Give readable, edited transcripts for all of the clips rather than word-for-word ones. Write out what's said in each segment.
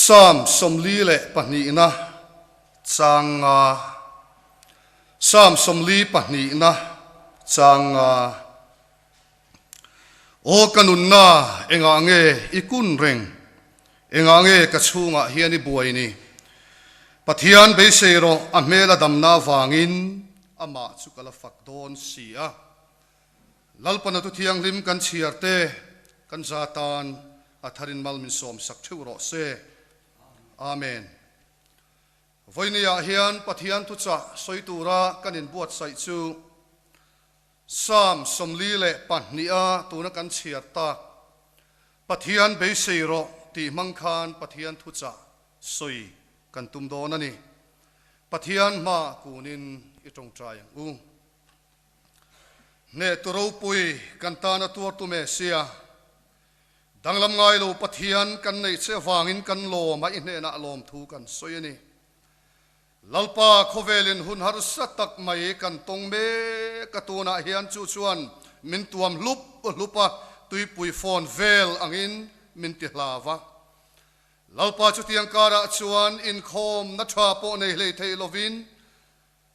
Psalm 42na chang nga Psalm 42na chang nga Aw ka nunna engah nge i kun reng? Engah nge ka chhungah hian i buai ni? Pathian beisei rawh a hmel a damna avangin amah chu ka la fak dawn si a. Lalpana tu thianghlim kan chhiar te kan za tan a tharin mal min sawm sak theuh rawh se. Amen. Vawinia hian Pathian thuchah sawi tura kan inbuatsaih chu Psalm 42 a tuna kan chhiar tak Pathian beisei rawh tih hmang khan Pathian thuchah sawi kan tum dawn a ni. Pathian hma kunin i tawngtai ang u. Hnehtu ropui kan tana tuartu Mesia, danglam ngai lo Pathian kan neih che avangin kan lawm a, i hnenah lawmthu kan sawi a ni. Lalpa khawvelin hun harsa tak mai kan tawng mek a, tunah hian chu chuan min tuam hlup hlup a, tuipui fawn vel angin min ti hlau a. Lalpa chutiang karah chuan inkhawmna tha pawh nei hlei thei lovin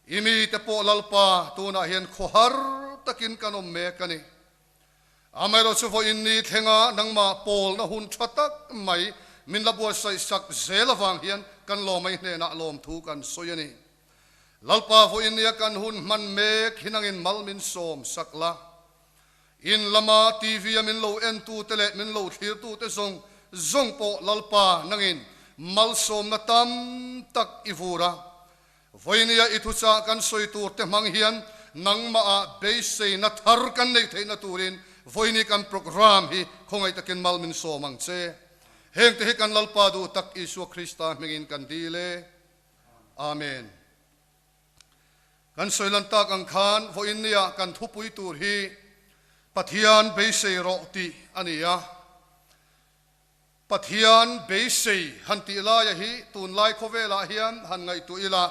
I mite pawh Lalpa tunah hian khawhar takin kan awm mek a ni. Amaherawhchu vawiin ni thlenga nangmah pawlna hun tha tak mai min la buatsaih sak zel avang hian kan lawmai hnenah lawmthu kan sawi a ni. Lalpa vawiin nia kan hun hman mek hi nangin mal min sawm sak la. In lama TV a min lo entute leh min lo thlirtute zawng zawng pawh Lalpa nangin malsawmna tam tak i vur a. Vawinia i thuchah kan sawi tur te hmang hian nangmahah beiseina thar kan neih theihna turin vawiini kan programme hi khawngaih takin mal min sawm ang che. Hengte hi kan Lalpa duh tak Isua Krista hmingin kan dil e. Amen. Kan sawi lan tak ang khan vawinia kan thupui tur hi Pathian beisei rawh tih a ni a. Pathian beisei han tih laia hi tunlai khawvelah hian han ngaihtuah ila,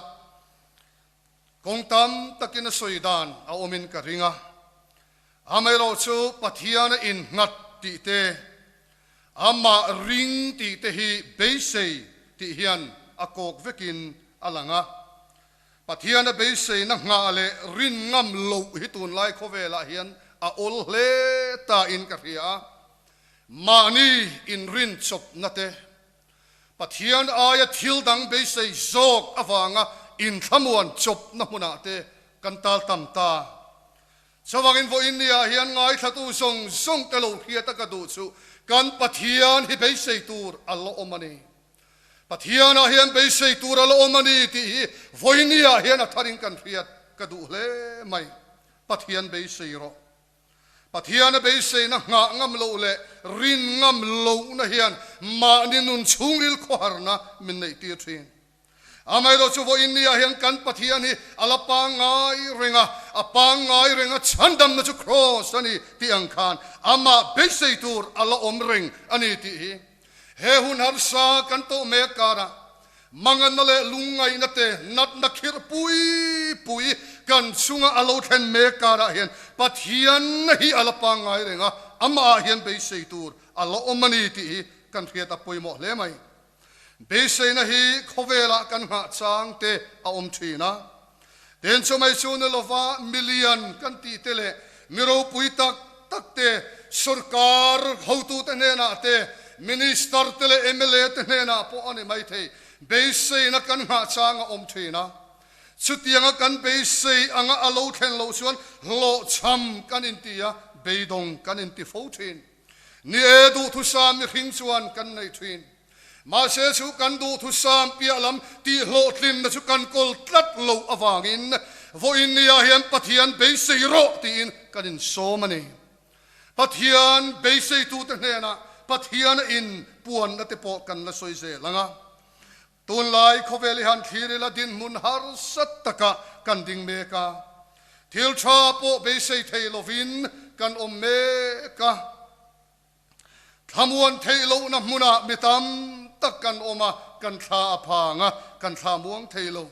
kawng tam takin a sawi dan a awmin ka ring a. Amaherawh chu Pathian a innghat tih te, amah ring tih te hi beisei tih hian a kawk vekin a lang a. Pathian a beiseina nghah leh rin ngam loh hi tunlai khawvelah hian a awl hle tain ka hria a. Mahni inrin chawpna te, Pathian aia thil dang beisei zawk avanga inthlamuan chawpna hmunah te kan tal tam ta. Chuvangin vawiin niah hian ngaithlatu zawng zawng te lo hriat a ka duh chu kan Pathian hi beisei tur a la awm a ni. Pathianah hian beisei tur a la awm a ni tih hi vawiin niah hian a tharin kan hriat ka duh hle mai. Pathian beisei rawh. Pathian a beiseina nghah ngam loh leh rin ngam lohna hian mahni nun chhungril khawharna min neihtir thin. Amaherawh chu vawiin niah hian kan Pathian hi a la pangngai reng a, a pangngai reng a chhandamna chu Kraws a ni tih ang khan amah beisei tur a la awm reng a ni tih hi he hun harsa kan tawh mek karah Manganna leh lungngaihna te natna khirh pui pui kan chunga a lo thlen mek karah hian Pathianna hi a la pangngai reng a, amahah hian beisei tur a la awm a ni tih hi kan hriat a pawimawh hle mai. Beiseina hi khawvelah kan nghah chang te a awm thin a, ten chu mai chu ni lova milian kan tih te leh mi ropui tak tak te, sorkar hotute hnenah te, minister te leh mla te hnenah pawh a ni maithei, beiseina kan nghah chang a awm thin a. Chutianga kan beisei anga a lo thlen loh chuan hlawhchham kan inti a, beidawng kan inti fo thin. Ni e, duhthusam mihring chuan kan nei thin. Mahse chu kan duhthusam piah lam tih hlawhtlinna chu kan kawl tlat loh avangin vawiin niah hian Pathian beisei rawh tiin kan insawm a ni. Pathian beiseitute hnenah Pathiana in puanna te pawh kan la sawi zel ang a. Tunlai khawvel hi han thlir ila dinhmun harsa takah kan ding mek a, thil tha pawh beisei thei lovin kan awm mek a. Thlamuan theih lohna hmunah mi tam tak kan awm a, kan thla a phang a, kan thla muang thei lo.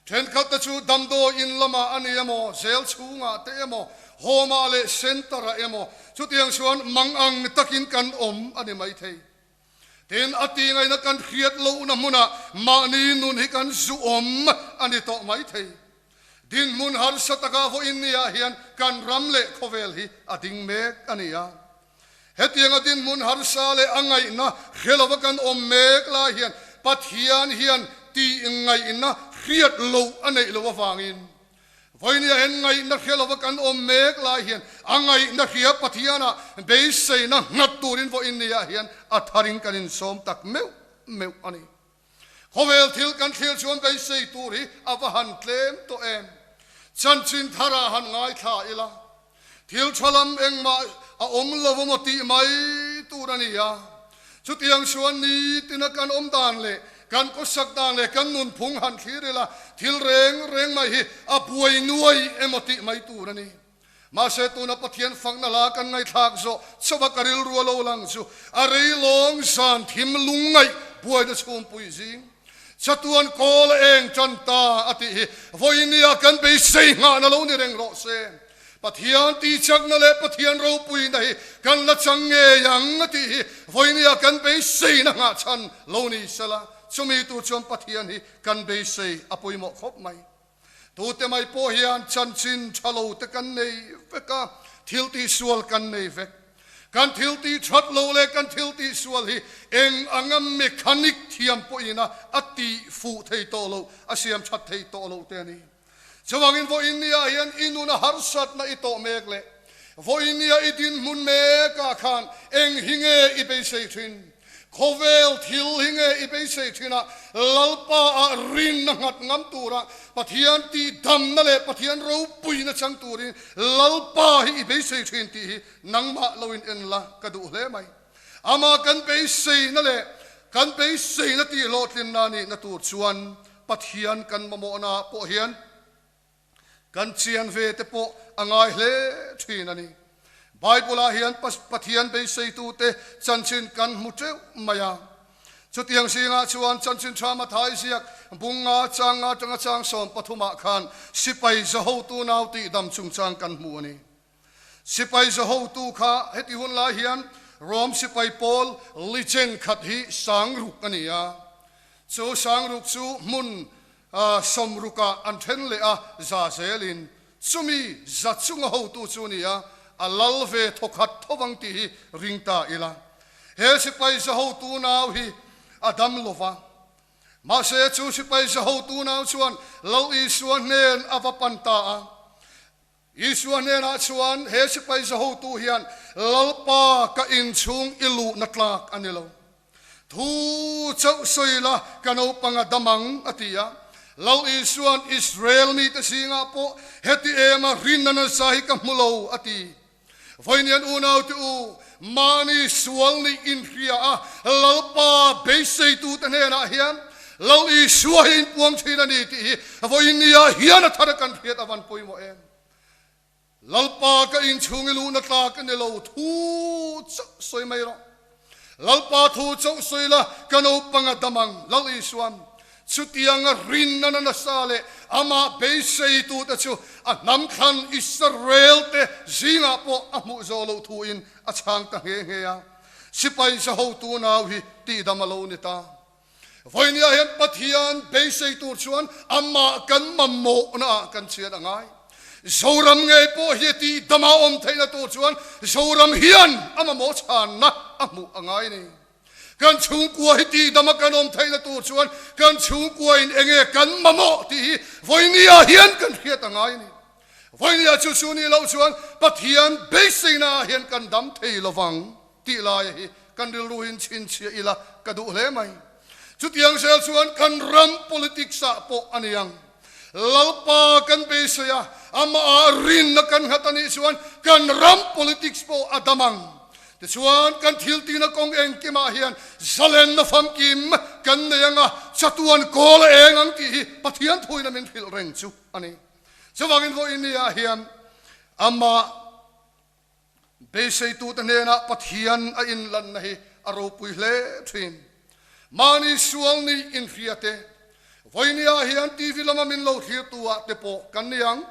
Thenkhat te chu damdawi in lamah a ni emaw, zel chhungah te emaw, home ah leh centre ah emaw, chutiang chuan mang ang takin kan awm a ni maithei. Tin, a tih ngaihna kan hriat lohna hmunah mahni nun hi kan zu awm a ni tawh mai thei. Dinhmun harsa taka vawiin niah hian kan ram leh khawvel hi a ding mek a ni a. Hetianga dinhmun harsa leh a ngaihna hre lova kan awm mek lai hian Pathian hian tih ngaihna hriat loh a neih loh avangin vawinia hian ngaihna hre lova kan awm mek lai hian a ngaihna hria Pathianah beiseina nghat turin vawiin niah hian a tharin kan insawm tak meuh meuh a ni. Khawvel thil kan thlir chuan beisei tur hi a va han tlem tawh em? Chanchin tharah han ngaithla ila, thil tha lam engmah a awm lo emaw tih mai tur a ni a. Chutiang chuan nitina kan awm dan leh kan kawsak dan leh kan nunphung han thlir ila, thil reng reng mai hi a buai nuai emaw tih mai tur a ni. Mahse tuna Pathian fakna la kan ngaihthlak zawh chauha ka rilru a lo lang chu a rei lawng zan thim lungngaih buaina chhungpui zing chatuan kawl a eng tan ta a tih hi vawinia kan beisei nghahna lo ni reng rawh se. Pathian tihchakna leh Pathian ropuina hi kan la chang ngei ang a tih hi vawinia kan beiseina nghah chhan lo ni sela chumi tur chuan Pathian hi kan beisei a pawimawh khawp mai. Tute mai pawh hian chanchin tha lo te kan nei vek a, thil tihsual kan nei vek. Kan thil tih that lo leh kan thil tihsual hi eng anga mechanic thiam pawhin a a tih fuh thei tawh loh, a siam that thei tawh loh te a ni. Chuvangin vawiin niah hian i nuna harsatna i tawh mek leh vawiin nia i dinhmun mekah khan eng hi nge i beisei thin? Khawvel thil hi nge i beisei thin a, Lalpa ah rinna nghat ngam tura Pathian tihdamna leh Pathian ropuina chang turin Lalpa hi i beisei thin tih hi nangmah lo in en la ka duh hle mai. Amah kan beiseina leh kan beiseina tih hlawhtlinna nihna tur chuan Pathian kan mamawhna ah pawh hian Kan chian ve te pawh a ngai hle thin a ni. Bible-ah hian Pathian beiseitute chanchin kan hmu teuh mai a. Chutiang zingah chuan chanchin tha Mathai ziak bunga changa atanga chang 13ah khan sipai zahotu nau tihdam chungchang kan hmu a ni. Sipai zahotu kha heti hun lai hian Rom sipai pawl Legion khat hi sangruk a ni a. Chu sangruk chu hmun sawmrukah an then leh a, za zelin chumi za chunga hotu chu a ni a, a lal ve thawkhat thovang tih hi ring ta ila. He sipai za hotu nau hi a dam lova, mahse chu sipai za hotu nau chuan Lal Isua hnen a va pan ta a. Isua hnenah chuan he sipai za hotu hian Lalpa ka inchhung i luhna tlak a ni lo. Thu chauh sawi la ka naupang a dam ang a ti a. Lal Isua'n Israel mite zingah pawh heti ema rinna nasa hi ka hmu lo a ti. Vawiinian unaute u, mahni sual nih inhria a Lalpa beiseitute hnenah hian Lal Isua hi inpuang thin a ni tih hi vawiinniah hian a thar a kan hriat a van pawimawh em? Lalpa ka inchhung i luhna tlak a ni lo, thu chauh sawi mai rawh. Lalpa thu chauh sawi la, ka naupang a dam ang, Lal Isua'n chutianga rinna na nasa leh amah beiseitute chu a hnam thlan Israel-te zingah pawh a hmuh zawh loh thuin a chhang ta nghe nghe a. Sipai zahotu nau hi tihdam a lo ni ta. Vawinia hian Pathian beisei tur chuan amah kan mamawhna ah kan chhiat a ngai. Zoram ngei pawh hi tih dama awm theihna tur chuan Zoram hian a mamawh chhanna a hmuh a ngai ni. Kan chhungkua hi tih dama kan awm theihna tur chuan kan chhungkua in enge kan mamawh tih hi vawinia hian kan hriat a ngai ni. Vawinia chu chu nih loh chuan Pathian beiseina ah hian kan dam thei lovang. Tih lai hi kan rilru in chhinchhiah ila ka duh hle mai. Chutiang zel chuan kan ram politics ah pawh a ni ang. Lalpa kan beisei a, amah ah rinna kan nghat a nih chuan kan ram politics pawh a dam ang. Tichuan kan thil tihna kawng engkimah hian zalenna famkim kan nei ang a, chatuan kawl a eng ang tih hi Pathian thuin a min hrilh reng chu a ni. Chuvangin vawiin ni ah hian amah Beiseitute hnenah Pathian a inlanna hi a ropui hle thin. Mahni sual nih inhria te, vawinia hian TV lama min lo thlirtu ah te pawh kan ni ang.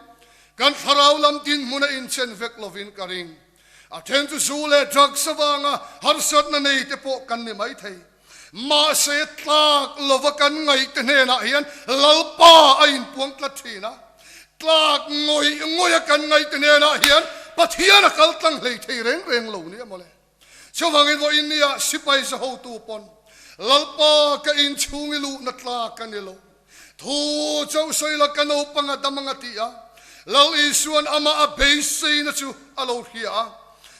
Kan thlarau lam dinhmun a inchen vek lovin ka ring. A then chu zu leh drugs avanga harsatna nei te pawh kan ni maithei. Mahse tlak lova kan ngaihte hnenah hian Lalpa a inpuang tlat thin a. Tlak ngawih ngawih a kan ngaihte hnenah hian Pathian a kal tlang hlei thei reng reng lo nia mawle. Chuvangin vawiin nia sipai za hotu pawn Lalpa ka inchhung i luhna tlak a ni lo. Thu chauh sawi la ka naupang a dam ang a ti a. Lal Isua'n amah a beiseina chu a lo hria a.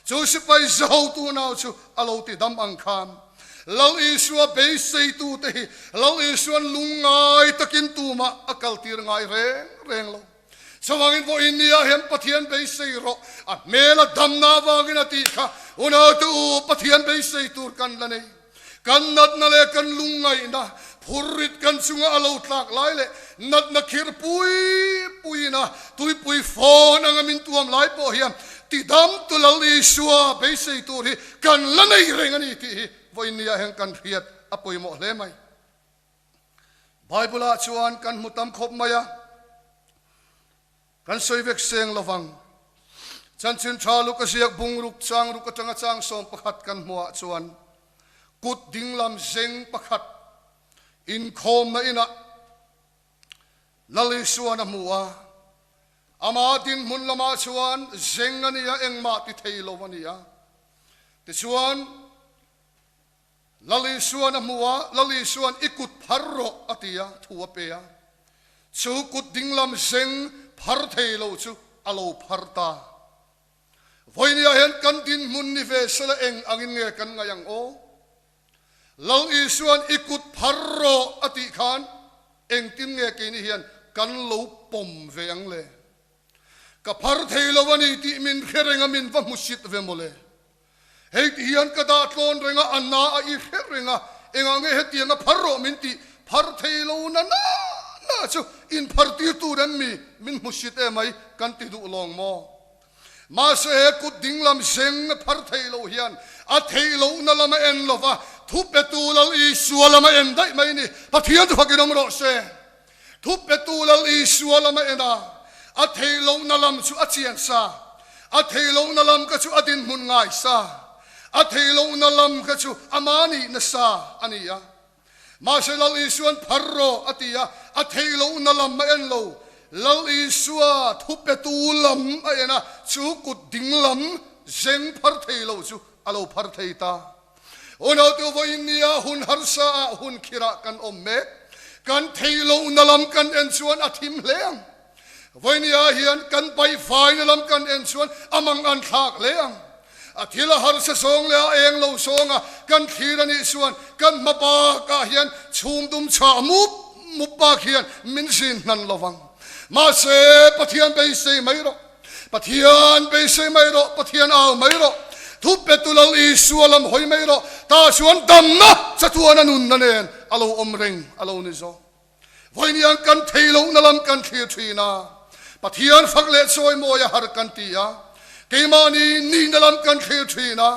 Chu sipai za hotu nau chu a lo ti dam ang khan Lal Isua beiseitute hi Lal Isua'n lungngai takin tumah a kaltir ngai reng reng lo. Chuvangin vawiin nia hian Pathian beisei rawh, a hmel a damna avangin a tih kha unaute u Pathian beisei tur kan la nei. Kan natna leh kan lungngaihna phurrit kan chunga a lo tlak lai leh natna khir pui puiin a tuipui fawn anga min tuam lai pawh hian tidamtu Lal Isua beisei tur hi kan la nei reng a ni tih hi vawiin nia hian kan hriat a pawimawh hle mai. Bible-ah chuan kan hmu tam khawp mai a, kan sawi vek seng lo vang. Chanchin tha luk a ziak bung ruk chang ruk atanga chang 11 kan hmuhah chuan kut dinglam zeng pakhat inkhawmna inah Lal Isuan a hmu a, ama dinhmun lamah chuan zeng a ni a, engmah ti thei lo a ni a. Tichuan, Lal Isuan a hmu a, Lal Isuan i kut phar rawh a ti a, thu a pe a. Chu kut dinglam zeng phar thei lo chu a lo phar ta. Vawinia hian kan dinhmun ni ve sela eng angin nge kan ngaih ang aw? Lal Isuan i kut phar rawh a tih khan engtin nge keini hian kan lo pawm ve ang le? Ka phar thei lo a ni tih min hre reng a min va hmu sit ve mawle. Hei ti hian ka dah tlawn reng a, a na a i hre reng a, engah nge hetiang a phar rawh min tih phar thei lo na na na chu inphar tir tur em mi min hmu sit emai kan ti duh lawng maw? Mahse he kut dinglam zeng a phar thei lo hian a theih lohna lam a en lo va, thupetu Lal Isua lam a en daih mai ni. Pathian chu fakin awm rawh se. Thupetu Lal Isua lam a en a, a theih lohna lam chu a chian sa. A theih lohna lam kha chu a dinhmun ngai sa. A theih lohna lam kha chu ama nihna sa a ni a. Mahse Lal Isua'n phar rawh a ti a, a theih lohna lam a en lo. Lal Isua thupetu lam a en a, chu kut ding lam zeng phar thei lo chu a lo phar thei ta. Unaute vawiin nia hun harsa ah hun khirah kan awm mek. Kan theih lohna lam kan en chuan a thim hle ang. Vawinia hian kan paihfaina lam kan en chuan a mang an thlak hle ang. A thil a harsa zawng leh a eng lo zawnga kan thlir a nih chuan kan hma bakah hian chhum dum chhah mup mup bak hian min zin hnan lo vang. Mahse, Pathian beisei mai rawh. Pathian beisei mai rawh, Pathian au mai rawh, thu petu Lal Isua lam hawi mai rawh, tah chuan damna chatuana nunna nen a lo awm reng a lo ni zawk. Vawiiniang kan thei lohna lam kan thlir thin a, Pathian fak leh chawimawi a har kan ti a, keimahni nihna lam kan thlir thin a,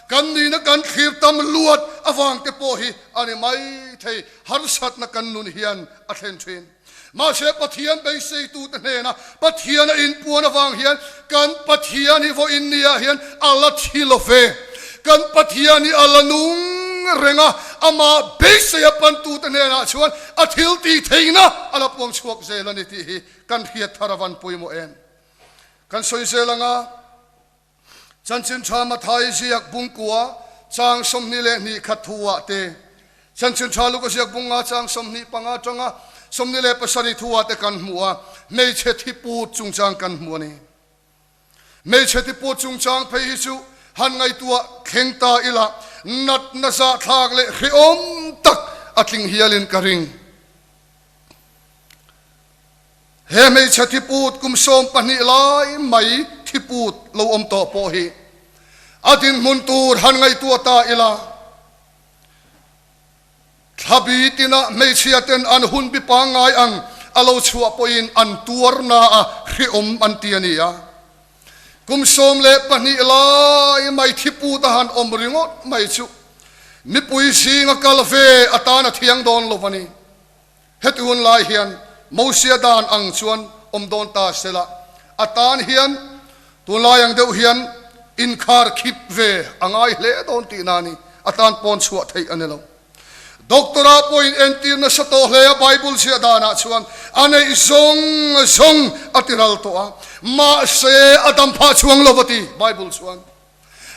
kan nihna kan thlir tam luat avang te pawh hi a ni mai thei, harsatna kan nun hian a thlen thin. Mahse Pathian beiseitute hnena Pathian a inpuan avang hian kan Pathian hi vawiin niah hian a la thi lo ve. Kan Pathian hi a la nung reng a, amah beisei a pantute hnenah chuan a thil tih theihna a la puang chhuak zel a ni tih hi kan hriat thar a van pawimawh em. Kan sawi zel anga. Chanchin Tha Mathai ziak bungkua chang 22 khat thuah te, Chanchin Tha Luka ziak bunga chang 25 atanga 27 thuah te kan hmu a, hmeichhe thi put chungchang kan hmu a ni. Hmeichhe thi put chungchang phei hi chu han ngaihtuah thleng ta ila natna zahthlak leh hrehawm tak a tling hialin ka ring. He hmeichhe thiput kum 12 lai mai thiput lo awm tawh pawh hi a dinhmun tur han ngaihtuah ta ila, thlabi tinah hmeichhia ten an hun bi pangngai ang a lo chhuah pawhin an tuarna a hrehawm an ti a ni a. Kum 12 lai mai thiput a han awm ringawt mai chu mipui zinga kal ve atan a thiang dawn lo a ni. Heti hun lai hian Mosia dan ang chuan awm dawn ta sela, a tan hian tunlai ang deuh hian inkhar khip ve a ngai hle dawn tihna a ni, a tan pawn chhuah theih a ni lo. Doctor-ah pawhin entir nasa tawh hle a, Bible ziah danah chuan a neih zawng zawng a ti ral tawh a, mahse a dam phah chuang lo a ti, Bible chuan.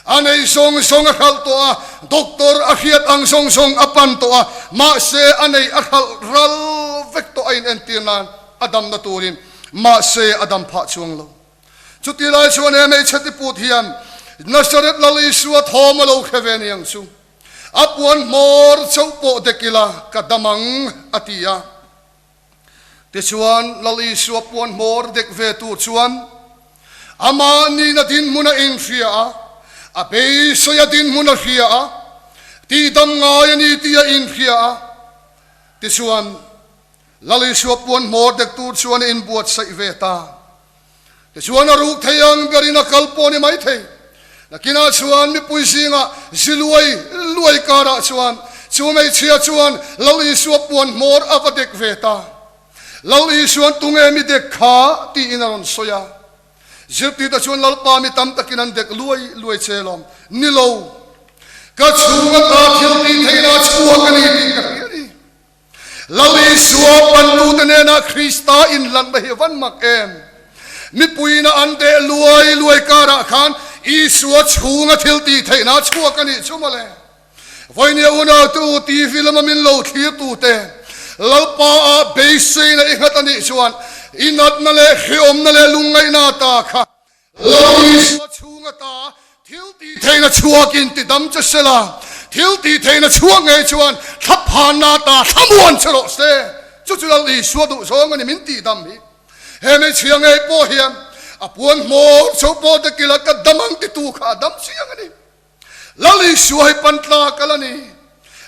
A neih zawng zawng a hralh tawh a, doctor a hriat ang zawng zawng a pan tawh a, mahse a neih a hralh ral vek tawh a inentir nan a damna turin, mahse a dam phah chuang lo. Chuti lai chuan he hmeichhe tiput hian Nazareth Lal Isua thawm a lo hre ve niang chu. A puan hmawr chauh pawh dek ila ka dam ang, a ti a. Tichuan, Lal Isua puan hmawr dek ve tur chuan amah nihna dinhmun a inhria a, a beiseia dinhmun a hria a, tihdam ngai a ni tih a inhria a. Tichuan, Lal Isua puan hmawr dek tur chuan a inbuatsaih ve ta. Tichuan a ruk thei ang berin a kal pawh ni mai thei. Nakinah chuan mipui zingah zi luai luai karah chuan chu hmeichhia chuan Lal Isua puan hmawr a va dek ve ta. Lal Isua'n tunge mi dek kha? tiin a rawn sawi a. Zirtita chuan Lalpa mi tam takin an dek luai luai che lawm. Ni lo. Ka chhung ata thil tih theihna chhuak a ni tih ka hria a ni. Lal Isua pantute nena Krista inlanna hi van mak em? Mipuiina an deh luai luai karah khan Isua chhunga thil tih theihna a chhuak a nih chu mawle. Vawinia unautu TV lama min lo thlirtute, Lalpa ah beiseina i nghat a nih chuan i natna leh hreawmna leh lungngaihna ta kha Lo Isua chhung ata thil tih theihna chhuakin ti dam che se la, thil tih theihna chhuak ngei chuan thlaphanna ata thlamuan che rawh se. Chu chu Lal Isua duh zawng a ni min tih dam hi. He hmeichhia ngei pawh hian a puan hmawr chho pawh te kila ka dam ang titu kha a dam chiang a ni. Lal Isua hi pan tlak a la ni.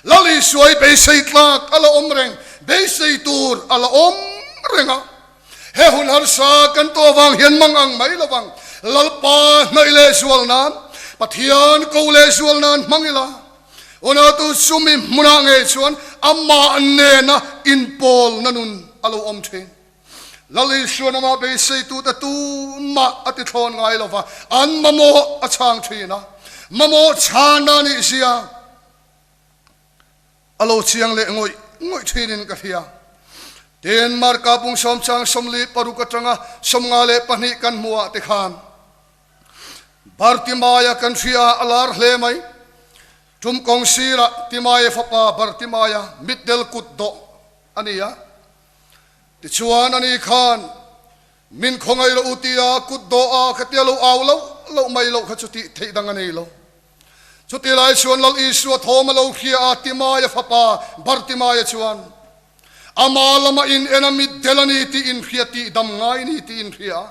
Lal Isua hi beisei tlak a la awm reng, beisei tur a la awm reng a. He hun harsa kan tawh avang hian mang ang mai lovang, Lalpa hnaih leh zual nan, Pathian ko leh zual nan hmang ila, Unautu chumi hmunah ngei chuan amah nena inpawlna nun a lo awm thin. Lal Isuan amah beiseitute tumah a ti thlawn ngai lova, an mamawh a chhang thin a, mamawh chhana nih zia a lo chiang leh ngawih ngawih thinin ka hria. Tin, Marka pung sawmchang 46 atanga 52 kan hmuhah te khan Bartimaia kan hria a lar hle mai. Tum kawng sirah Timaia fapa Bartimaia mitdel kut dawh a ni a. Tichuan ani khan min khawngaih loh u tia kut dawh a khatia lo au loh loh mai loh kha chu tih theih dang a nei lo. Chuti lai chuan Lal Isua thawm a lo hria a, Timaia fapa Bartimaia chuan ama lama in en a mitdel a ni tih inhria tih dam ngai ni tih inhria a.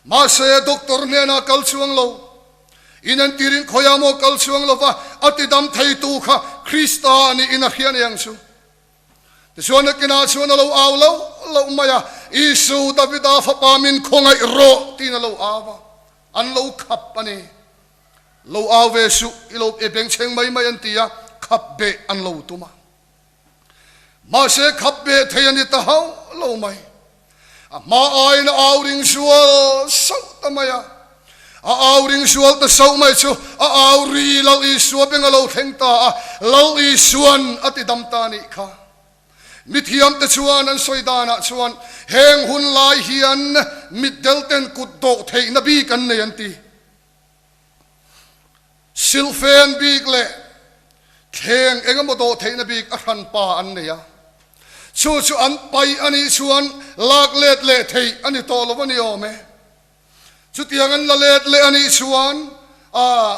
Mahse doctor hnenah kal chuang lo, inentirin khawiah maw kal chuang lova a tidam theitu kha Krista a niin a hria aniang chu. Tichuan nakinah chuan a lo au loh loh mai a, Isu, Davida fapa min khawngaih rawh tiin a lo au a, an lo khap a ni. Lo au ve suh, i lo e bengchheng mai mai an ti a, khap beh an lo tum a. Mahse khap beh thei a ni ta hauh lo mai. A hma aiin a au ring sual sauh ta mai a. A au ring sual ta sauh mai chu a au ri Lal Isua beng a lo thleng ta a, Lal Isuan a ti dam ta nih kha. Mithiamte chuan an sawi danah chuan heng hun lai hian mitdel ten kut dawh theihna bik an nei an ti. Silhfen bik leh thleng engemaw dawh theihna bik a hranpa an nei a, chu chu an paih a nih chuan lak let leh theih a ni tawh lo a ni awm e. Chutiang an la let leh a nih chuan,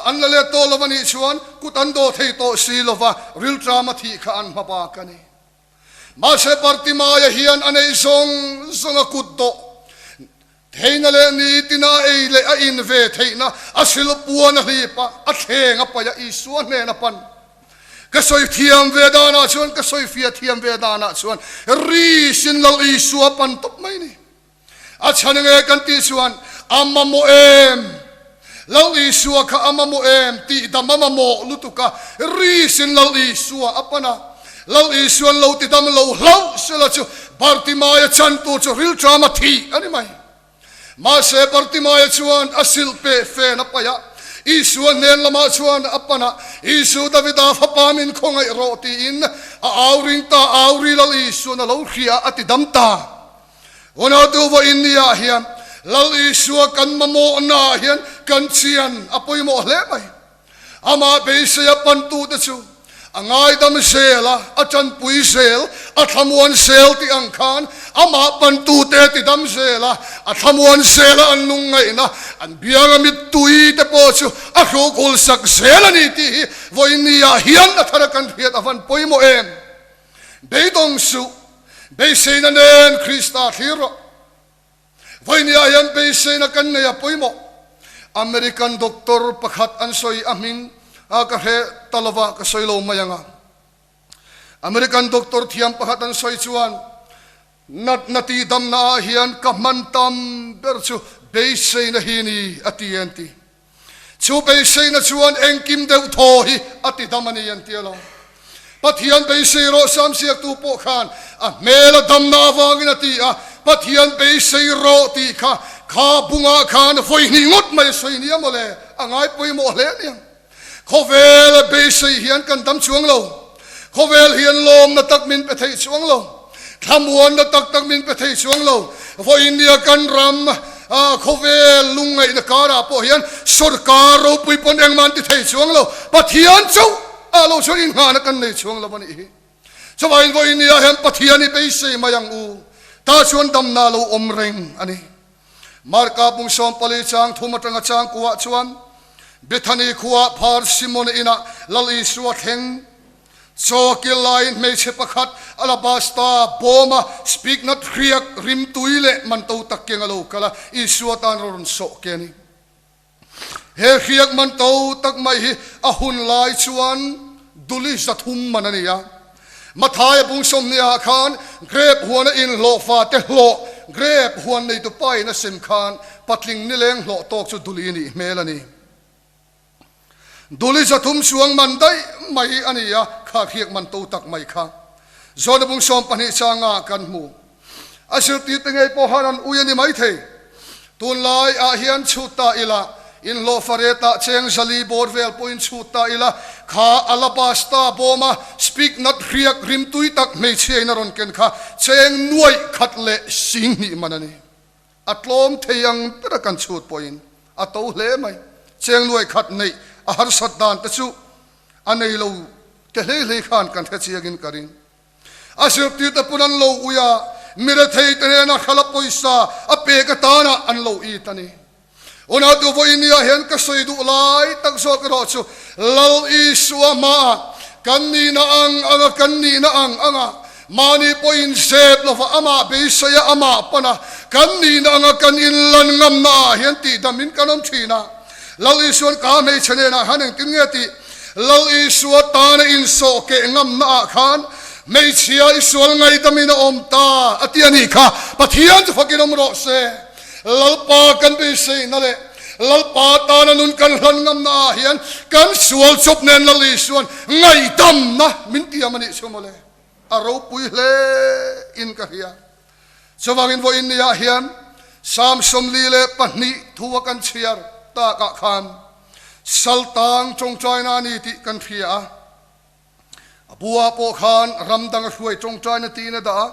an la let tawh lo a nih chuan kut an dawh thei tawh si lo va, rilṭama thih kha an hma bak a ni. Mahse Bartimaia hian a neih zawng zawng a kut dawh Theihna leh nitin a ei leh a in ve theihna a sil puan a hlip a, a thleng a paih a, Isua hnen a pan. Ka sawi thiam ve danah chuan, ka sawi fia thiam ve danah chuan ri sin lo Isua pan tawp mai ni. A chhan nge kan tih chuan a mamawh em? Lal Isua kha a mamawh em tih dam a mamawh lutuk a, ri sin Lal Isua a pan a. Lal Isuan lo ti dam lo hlauh sela chu Bartimaia chan tur chu rilṭama thih a ni mai. Mahse Bartimaia chuan a silh peh fen a paih a, Isua hnen lamah chuan a pan a, Isu, Davida fapa min khawngaih rawh tiin a au ring ta, au ri Lal Isuan a lo hria a ti dam ta. Unautu vawiin niah hian Lal Isua kan mamawhnaah hian kan chian a pawimawh hle mai. Amah beiseia pantute chu a ngaidam zel a, a tanpui zel, a thlamuan zel tih ang khan amah pantute tidam zel a, a thlamuan zel a, an lungngaihna, an bianga mittui te pawh chu a hruk sak zel a ni tih hi vawiin-ah hian a thara kan hriat a van pawimawh em? Beidawng suh, beiseina nen Krista thlir rawh. Vawinia hian beiseina kan nei a pawimawh. American doctor pakhat an sawi a hming a ka hre ta lova ka sawi lo mai ang a. American doctor thiam pakhat an sawi chuan natna tih damna ah hian ka hman tam ber chu beiseina hi ni a ti an ti. Chu beiseina chuan engkim deuh thaw hi a ti dam a ni an ti alawm. Pathian beisei rawh Samsiaktu pawh khan a hmel a damna avangin a ti a, Pathian beisei rawh tih kha kha bungah khan vawi hnih ngawt mai a sawi nia mawle, a ngai pawimawh hle aniang. Khawvel a beisei hian kan dam chuang lo. Khawvel hian lawmna tak min pe thei chuang lo. Thlamuanna tak tak min pe thei chuang lo. Vawinia kan ram khawvel lungngaihna karah pawh hian sorkar ropui pawn engmah an ti thei chuang lo. Pathian chauh ah lo chuan inghahna kan nei chuang lo a nih hi. Chuvangin vawinia hian Pathian i beisei mai ang u. Tah chuan damna lo awm reng a ni. Marka pung 14 chang thum atanga chang kuah chuan Bethany khuaa phar Simona inah Lal Isua thleng Chaw kil laiin hmeichhe pakhat alabasta bawma spikenard hriak rimtui leh manto tak keng a lo kal a, Isua tan rawn sawh ke a ni. He hriak manto tak mai hi a hun lai chuan duli 300 man a ni a. Mathaia bung 20 ah khan grep huana inhlawhfa te hlawh grep huan neitu pain a sem khan patling nileng hlawh tawk chu duli nih hmel a ni. Duli 300 chuang man daih mai a ni a, kha hriak man to tak mai kha. Zawhna bung 12 changa kan hmu. A zirtirte ngei pawh han an ui a ni maithei. Tunlai ah hian chhut ta ila, inhlawhfa retah cheng 400 bawr vel pawhin chhut ta ila, kha alabasta bawma spikenard hriak rimtui tak hmeichhiain a rawn ken kha cheng 1,200 man a ni. A tlawm thei ang ber a kan chhut pawhin a to hle mai. Cheng 100 neih a harsat dan te chu a nei lo te hlei hlei khan kan hre chiangin ka ring. A zirtirte pawn an lo ui a, mi rethei te hnena hrala pawisa a pek atana an lo it a ni. Unautu vawinia hian ka sawi duh lai tak zawk erawh chu Lal Isua hmaah kan nihna ang anga kan nihna ang anga Mahni pawhin zep lova amah beisei a, amah pan a, kan nihna anga kan inlan ngamna ah hian tihdamin kan awm thin a. Lal Isua'n ka hmeichhe nenah khan engtin nge tih? Lal Isua tana insawh keh ngamna ah khan hmeichhia i sual ngaidamin a awm ta a ti a nih kha. Pathian chu fakin awm rawh se. Lalpa kan beiseina leh Lalpa tana nun kan hlan ngamna ah hian kan sual chawp nen Lal Isua'n ngaihdamna min tiam a nih chu mawle. A ropui hle in ka hria. Chuvangin vawiin niah hian Psalm 42 thu a kan chhiar takah khan Saltang tawngtaina a ni tih kan hria a. A buah pawh khan ram dang a hruai tawngtaina tiin a dah a.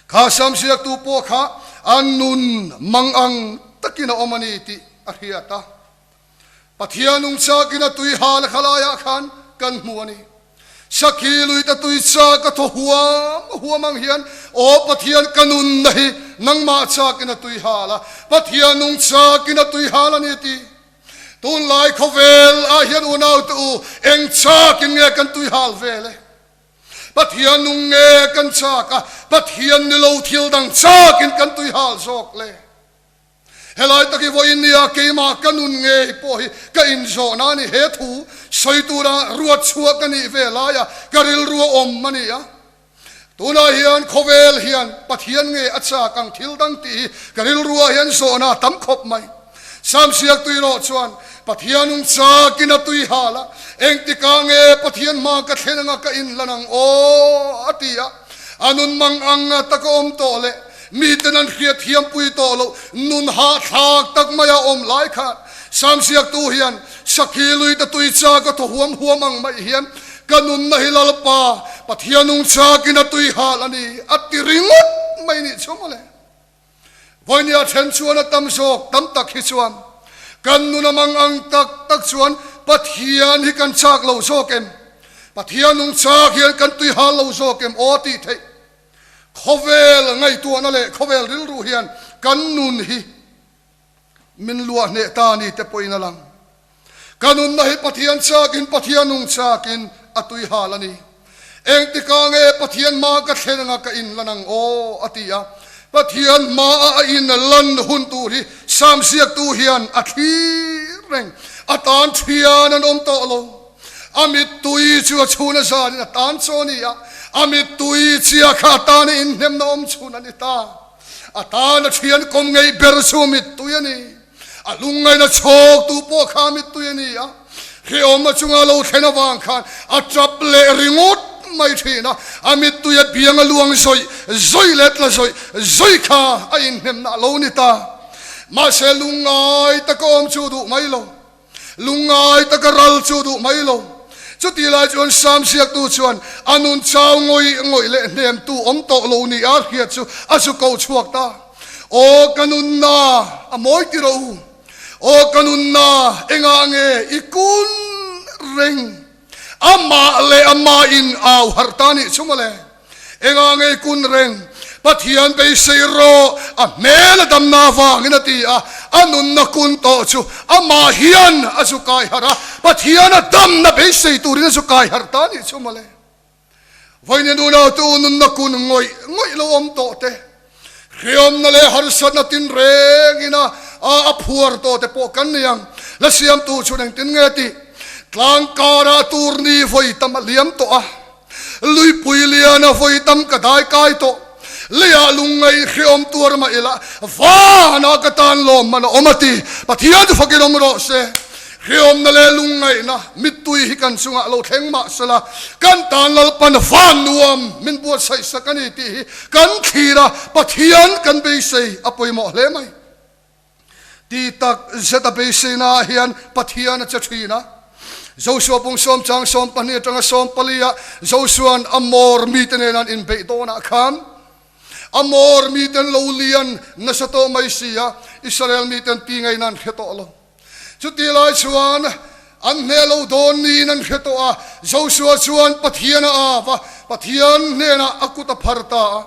Kha Psalm ziaktu pawh kha a nun mang ang takin a awm a ni tih a hriat a. Pathian nungchakin a tui hal khalaiah khan kan hmu a ni. Sakhi luite tui chak a thaw huam huam ang hian, Aw Pathian ka nunna hi nangmah chakin a tui hal a, Pathian nungchakin a tui hal a ni ti. Tunlai khawvel ah hian unaute u eng chakin nge kan tui hal vel e? Pathian nung nge kan chak a, Pathian ni lo thil dang chakin kan tui hal zawk le? Helai tak hi vawiin nia keimah ka nun ngei pawh hi ka inzawhna a ni. He thu sawi tura ruat chhuah ka nih ve laia ka rilru a awm a ni a. Tunah hian khawvel hian Pathian nge a chak ang thil dang tih hi ka rilruah hian zawhna a tam khawp mai. Sam siak tui rawh chuan Pathian nung chakin a tui hal a, engtikah nge Pathian hma ka thlen anga ka inlan ang aw a ti a. A nun mang ang taka awm tawh leh Miten an hriat thiampui tawh loh nun hahthlak tak mai a awm lai khan. Sam ziaktu hian Sakhi luite tui chak a thaw huam huam ang mai hian ka nunna hi Lalpa Pathian nung chakin a tui hal a ni a ti ringawt mai nih chu mawle. Vawinia then chuan a tam zawk tam tak hi chuan kan nun a mang ang tak tak chuan Pathian hi kan chak lo zawk em? Pathian nung chak hian kan tui hal lo zawk em aw tih theih khawvel ngaihtuahna leh khawvel rilru hian kan nun hi Min luah hneh ta ni te pawhin a lang. Ka nunna hi Pathian chakin Pathian nung chakin a tui hal a ni. Engtikah nge Pathian hma ka thlen anga ka inlan ang aw? a ti a. Pathian hmaah a inlan hun tur hi Sam ziaktu hian a thlir reng. A tan thian an awm tawh lo. A mittui chu a chhun a zanin a tan chaw a ni a. A mittui chia kha a tana inhnemna awm chhun a ni ta. A tan a thian kawm ngei ber chu mittui a ni. A lungngaina chhawktu pawh kha mittui a ni a. Hrehawmna chunga lo thlen avang khan a tap leh ringawt mai thin a. A mittui a biang a luang zawih zawih leh tla zawih zawih kha a inhnemna a lo ni ta. Mahse lungngai taka awm chu duh mai lo. Lungngai taka ral chu duh mai lo. Chuti lai chuan Sam ziaktu chuan a nun chau ngawih ngawih leh hnemtu awm tawh lo ni a hriat chu a zu ko chhuak ta. Aw ka nunna a mawi ti rawh u. Aw ka nunna engah nge i kun reng? Amah leh amah in au harh ta nih chu mawle. Engah ngei kun reng Pathian beisei rawh a hmel a damna avangin a ti a, a nunna kun tawh chu amah hian a zu kai harh a, Pathian a damna beisei turin a zu kai harh ta nih chu mawle. Vawiin unautu nunna kun ngawih ngawih lo awm tawh te, hriamna leh harsatna tinrengin a a phuar tawh te pawh kan ni ang. La siamtu chhun engtin nge tih tlangkara turni vawi tam a liam tawh a. Luipui liana vawi tam ka dai kai tawh. Leiah lungngaih hreawm tuar mah ila, vanah ka tan lawm man a awm a ti. Pathian chu fakin awm rawh se. Hreawmna leh lungngaihna mittui hi kan chungah lo thleng mah sela, kan tan Lalpan van nuam min buatsaih sak a ni tih hi kan thlir a, Pathian kan beisei a pawimawh hle mai. Ti tak zet a beiseina ah hian Pathian a che thin a. Joshua pung sawm chang 12 atanga 14 ah Joshua'n Amor mite nen an inbeih dawnah khan Amor miten lo lian nasa tawh mai si a, Israel miten ti ngeiin an hre tawh lo. Chuti lai chuan an hneh lo dawn niin an hre tawh a, Joshua chuan Pathian a av a, Pathian hnenah a kut a phar ta a.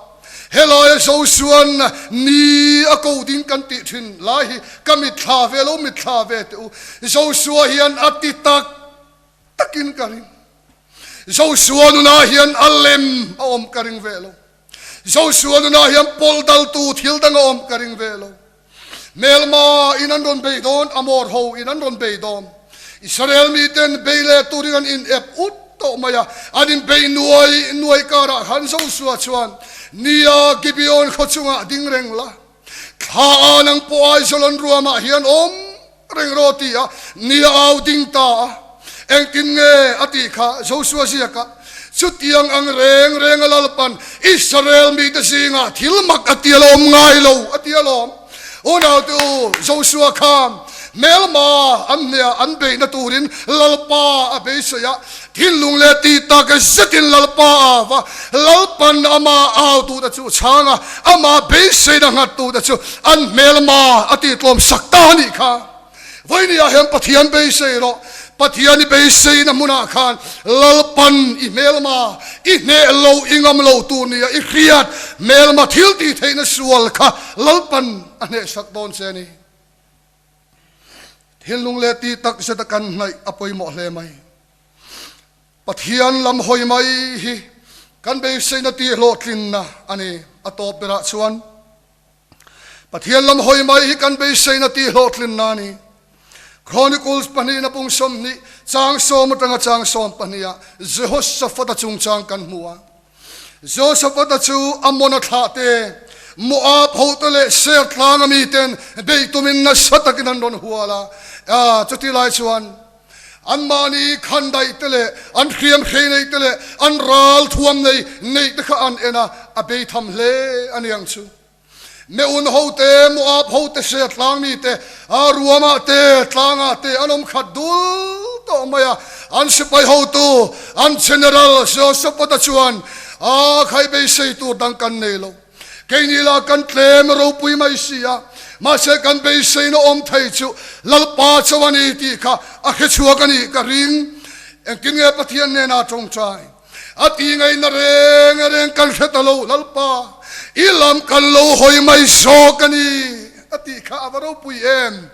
Helaia Joshua'n ni a ko ding kan tih thin lai hi ka mitthla ve lo, mitthla ve teh u. Joshua hian a ti tak takin ka ring. Joshua nunah hian a lem a awm ka ring ve lo. Joshua nunah hian pawlh daltu thil dang a awm ka ring ve lo. Hmelma in an rawn bei dawn, Amor ho in an rawn bei dawn. Israel miten bei leh turin an in ep ut tawh mai a, an in bei nuai nuai karah khan Joshua chuan, Nia, Gibeon khaw chungah ding reng la, thla a nang pawh Aijalon ruamah hian awm reng rawh ti a, nia au ding ta a. Engtin nge a tih kha Joshua ziak a, Chutiang ang reng reng a Lalpan Israel mite zingah thil mak a ti alawm ngai lo a ti alawm. Unaute u, Joshua khan hmelma an hneah an beihna turin Lalpa a beisei a, thinlung leh tih tak zetin Lalpa a au va, Lalpan amah au tute chu chhang a, amah beiseina nghat tute chu an hmelma a tihtlawm sak ta a nih kha. Vawinia hian Pathian beisei rawh. Pathian i beiseina hmunah khan Lalpan i hmelma, i hneh lo, i ngam lo tur nia i hriat hmelma thil tih theihna sual kha Lalpan a hnehsak dawn che a ni. Thinlung leh tih tak zeta kan hnaih a pawimawh hle mai. Pathian lam hawi mai hi kan beiseina tih hlawhtlinna a ni. A tawp berah chuan Pathian lam hawi mai hi kan beiseina tih hlawhtlinna a ni. Chronicles pahnihna pung 20 chang sawm atanga chang 12 ah Jehoshaphat-a chungchang kan hmu a. Jehoshaphat-a chu Ammon-a thlahte, Moab hote leh Seir tlanga miten beih tumin nasa takin an rawn hual a. Chuti lai chuan anmahni khandaih te leh an hriamhrei neih te leh an ral thuam nei neih te kha an en a, a beitham hle a ni ang chu. Meun hote, Moab hote, Seir tlang mite, a ruamah te, tlangah te an awm khat dul tawh mai a. An sipai hotu, an general Jehoshaphat-a chuan, A khai beisei tur dang kan nei lo. Keini lah kan tlem ropui mai si a, mahse kan beiseina awm thei chu Lalpa chauh a ni tih kha a hrechhuak a nih ka ring. Engtin nge Pathian hnenah tawngtai a tih ngaihna reng reng kan hre ta lo, Lalpa, i lam kan lo hawi mai zawk a ni a tih kha a va ropui em!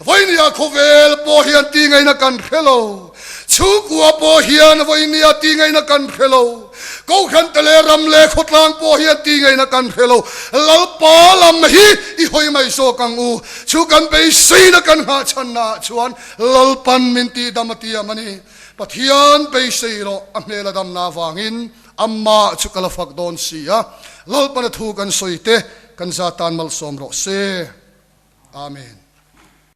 Vawinia khawvel pawh hian tih ngaihna kan hre lo. Chhungkua pawh hian vawinia tih ngaihna kan hre lo. Kohhran te leh ram leh khawtlang pawh hian tih ngaihna kan hre lo. Lalpa lam hi i hawi mai zawk ang u. Chu kan beiseina kan nghahchhanna ah chuan Lalpan min tihdam a tiam a ni. Pathian beisei rawh a hmel a damna avangin amah chu ka la fak dawn si a. Lalpana thu kan sawi te kan za tan malsawm rawh se. Amen.